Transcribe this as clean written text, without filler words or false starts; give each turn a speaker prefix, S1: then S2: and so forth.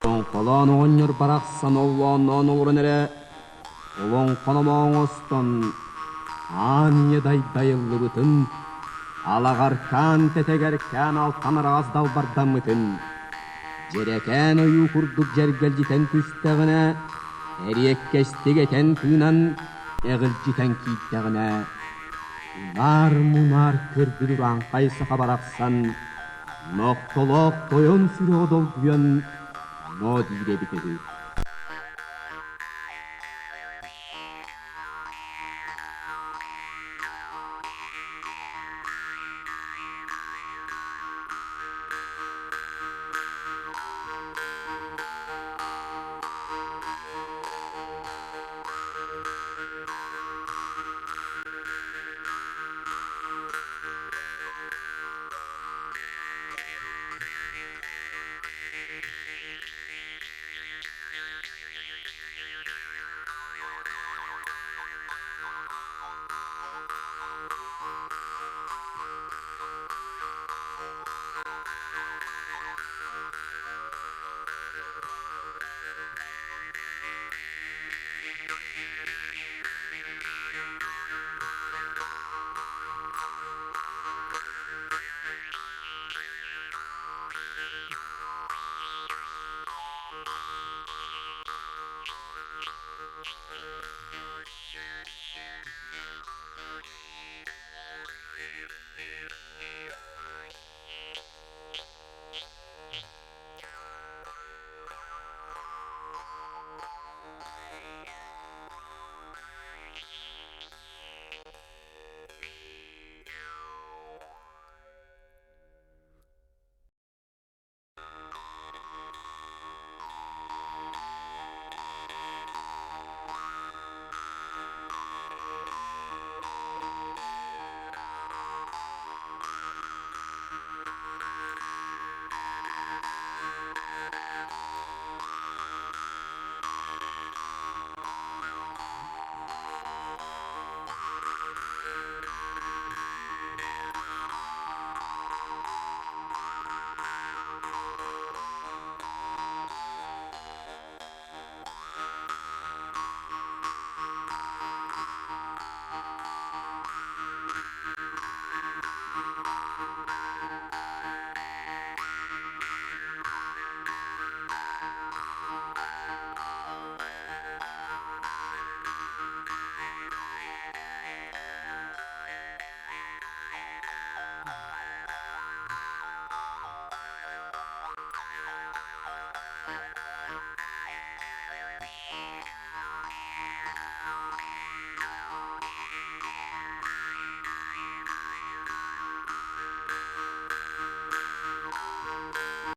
S1: Олоҥхолоон оҕонньор барахсан оллоонноон олорон эрэ олоҥхономоо оҥостон аан ийэ дайдайыллыбытын, алаҕаркаан тэтэгэркээн алтан араҕас далбардаммытын, дьэрэкээн ойуу курдук дьэргэлдьитэн түстэҕинэ, эриэккэстик этэн-тыынан эҕилдьитэн киирдэҕинэ, унаар-мунаар көрбүт урааҥхай саха барахсан Нохтолоох тойон сүрэҕэ долгуйан ноо диир эбитэ үһү.